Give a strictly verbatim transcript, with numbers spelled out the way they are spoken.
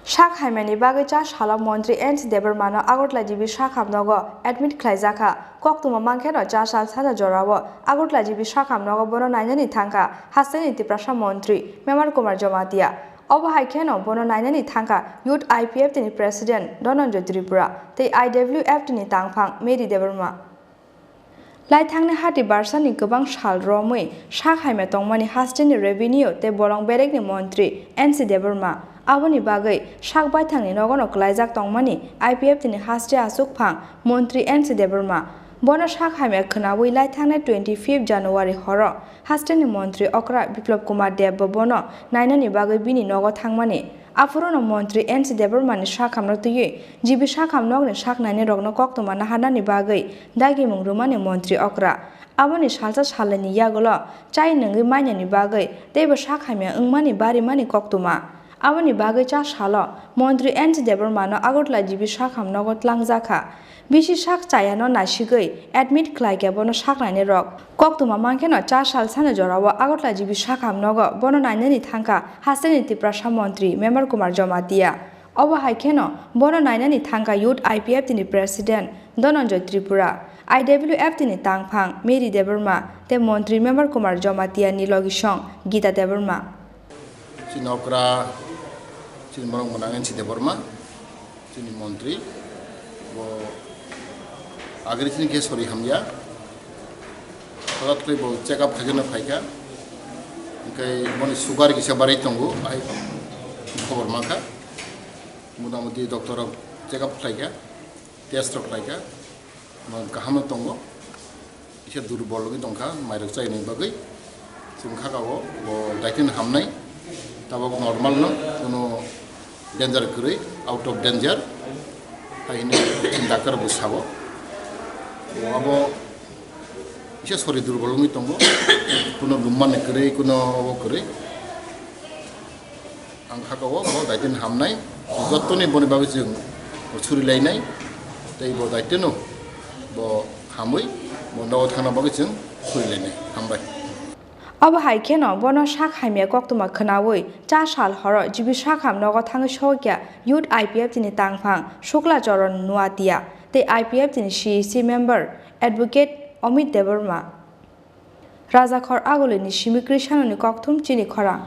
Sak haimani bagwi cha salo montri N C Debbarmano Agartala G B sak hamnogo admit khlaijakha. Koktwma mankheno cha sal sanja jorao Agartala G B sak hamnogo bono nainani thangkha hasteni Tiprasa montri Memer Kumar Jamatia. Obo hai kheno bono nainani thangkha Youth I P F T ni President Dhananjay Tripura tei I W F T ni tangphang Mary Debbarma. Laithangni hati barsani kwbang sal romwi sak haimya tongmani hasteni revenue tei bolong berekni montri N C Debbarma. Aboni bagwi sak baithangni nogono kwlaijak tongmani I P F T ni haste achukphang montri N C Debbarma. Bono sak haimya khwnawi laithangnai twenty fifth January horo hasteni montri okra Biplab Kumar Deb bo bono nainani bagwi bini nogo thangmani. Aphuruno montri N C Debbarmani sakhamno twiwi G B sakham nokni sak nainai rokno koktwma naharnani bagwi dagimung rwmani montri okra. Aboni salsa salaini yagulo chai nungwi mainani bagwi teibo sak hamya wngmani barimani koktwma. Aboni bagwi cha salo montri N C Debbarmano Agartala G B sakham nogo tlangjakha. Bisi sak chayano naisigwi admit khlaikhe bono sak nainai rok. Koktwma mankheno cha sal sani jorao Agartala G B sakham nogo bono nainani thangkha hasteni Tiprasa montri Memer Kumar Jamatia. Obo hai kheno bono nainani thangkha Youth I P F T ni President Dhananjay Tripura, I W F T ni tangphang Mary Debbarma tei montri Memer Kumar Jamatia ni logisong Gita Debbarma. Chini okra, chini borok mwnang N C Debbarma, chini montri, bo agri chini khe sori hamya, hwrak twi bo check up khaikhe no phaikha, hwnkhe boni sugar kisa barai tongo, ai khobor mankha, motamoti doctor rok check up khlaikha, test rok khlaikha, bo kaham no tongo. Kisa durbol wngwi tongkha, mairok chainai bagwi. Chwng kha ka o, bo daitino hamnai, tabok normal no, kuno danger kwrwi, out of danger. Hai hwnwi doctor bo sao. Abo kisa sori durbol wngwi tongo, kuno lummani kwrwi, kuno obo kwrwi. Ang kha ka o, bo daitino hamnai, jottoni boni bagwi chwng surilainai, tei bo daitino bo hamwi bo nogo thangna bagwi chwng surilainai. Hambai. Obo hai kheno bono sak hamya koktwma khwnawi cha sal horo G B sakham nogo thangwi sokya Youth I P F T ni tangphang Shukla Charan Nuatia tei I P F T ni C E C member Advocate Amit Debbarma. Rajakhor Agulini simi Krishanoni kokthum chini khorang.